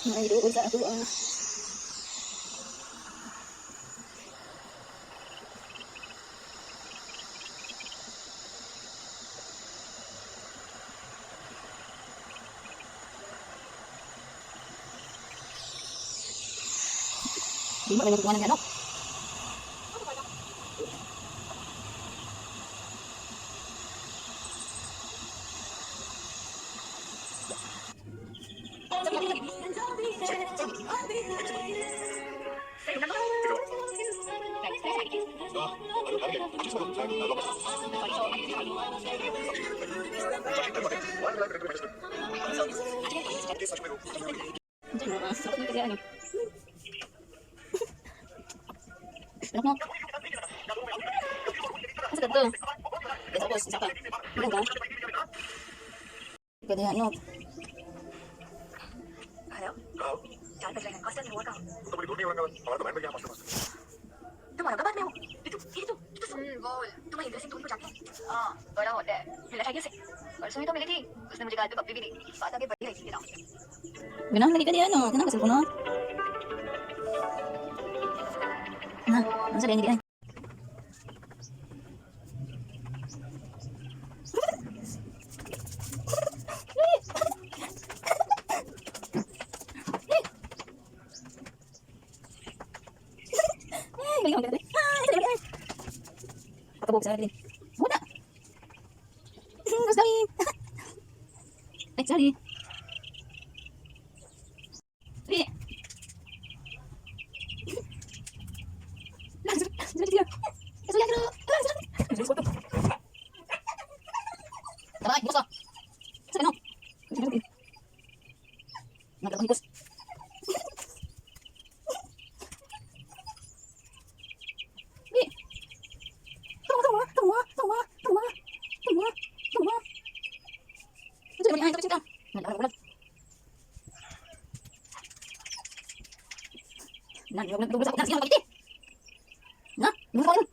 Ay, doon sa ako ah. Di mo may natutunan ng ano? Diyan mo, ah, sakot na kasi ano. Anak mo. Asa ka to? Ito boss, isa ka. Ilan ka? Pwede ano. Hello. 4 बज रहे हैं, हॉस्टल में हुआ कहाँ? तुम औरंगाबाद में हो? ये तो ये तो ये तो बोल। तुम्हारी इंद्र सिंह तुमको जानते हैं? हाँ, बड़ा होता है। मिला था उसे? परसों ही तो मिली थी। उसने मुझे गाल पे पप्पी भी दी। बात आगे बढ़ी गई थी ना। Ganahan lagi ka di ano. Ganahan ka cellphone no? Na, ano sa di ay? Ay, galing ako, galing. Ay, galing, ay. Pakabog sa akin. Wala. Gusto kami. Ay, sorry. Sorry. Tabay, hikos ka. Sa ano? Nagkakang hikos. Bi. Tama, tama, tama, tama, tama, tama, tama. Ito, ay, ito, ito. Nagkakang Na, na, na, na, na, na,